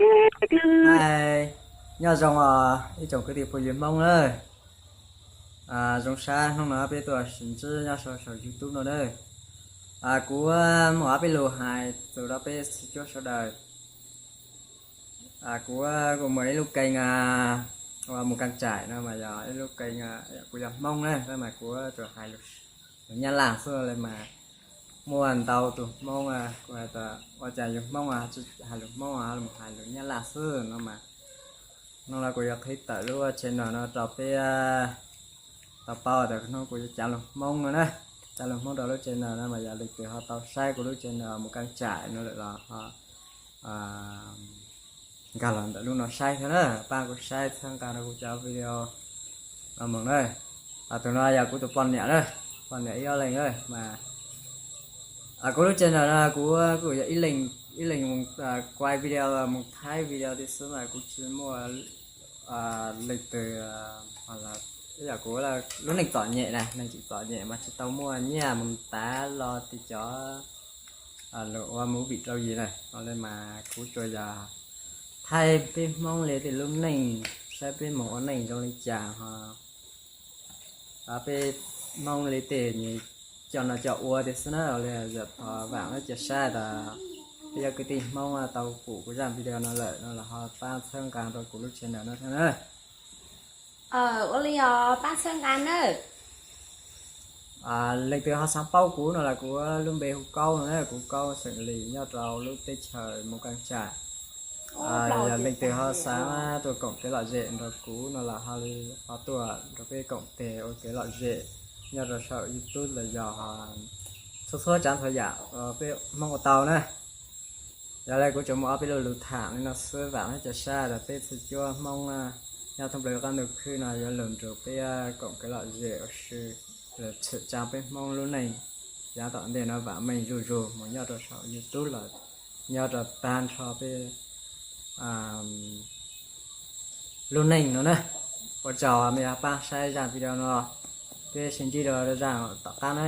Hais, nyob zoo os ib tsoom kwv tij phooj ywg Hmoob na. Zoo sab hnub no peb tuaj sib ntsib nyob saum YouTube no na. Kuv muaj ob peb lus hais txog rau peb txhua cuab sawv daws. Kuv, kuv muaj ib lub kênh uas Mus Kab Tsaim no mas yog ib lub kênh, kuv yog Hmoob na, tab mas kuv tsuas hais lus Nyab Laj xwb li mas muaj ntau tus Hmoob kuj hais tias ua cas yus Hmoob tsis hais lus Hmoob, mus hais lus Nyab Laj xwb no mas. Hnub no kuv yuav qhib tawm lub channel no rau peb tau paub tias hnub kuv yuav cav lus Hmoob no na. Cav lus Hmoob rau lub channel no mas yog leej twg ho tau saib kuv lub channel Mus Kab Tsaim no lawm los ho nkag los ntawm lub no saib thiab na, pab kuv saib txhawb nqa rau kuv cov video los mus na. Tus no yog kuv tus poj niam na, poj niam ib ob leeg na mas. Kuv lub channel no kuv kuj yog ib leeg, ib leeg mus quay video, mus thaij video tiam sis mas kuv tsis muaj leej twg, yog kuv lub neej txom nyem na, neej tseem txom nyem mas tsis tau muaj nyiaj mus tav los tim cov lus ua movie rau yus na, li mas kuv tsuas yog thaij peb Hmoob li tej lub neej, saib peb mus ua neej zoo li cas ho peb Hmoob li tej cov no cov ua tiam sis na, li yog thov vam thiab cia siab tas peb cov kwv tij Hmoob tau pum kuv zaj video no lawm no los ho pab txhawb nqa rau kuv lub channel no thiab na. Ua li os, pab txhawb nqa na. Leej twg ho xav paub kuv no los kuv lub npe hu Kaub no na, kuv Kaub xeem Lis nyob rau lub teb chaws Mus Kab Tsaim. Yog leej twg ho xav tuaj koom kev lom zem nrog kuv no los ho li ho tuaj nrog peb koom tes ua kev lom zem nyob rau saum YouTube los yog txhua txhua tsav ntxhua yam peb Hmoob ua tau na. Yog li kuv tsuas muaj ob peb lo lus tham li no xwb, vam thiab cia siab tas peb txhua cuab Hmoob nyob thoob plaws lub qab ntuj khwb no yuav los nrog peb koom kev lom zem ua si, los tshwm tsa peb Hmoob lub neej yav tom ntej no vam meej zuj zus mus nyob rau saum YouTube los nyob rau tag nrho peb lub neej no na. Ua tsaug mej pab saib zaj video no, peb sib ntsib rau zaj tom qab na.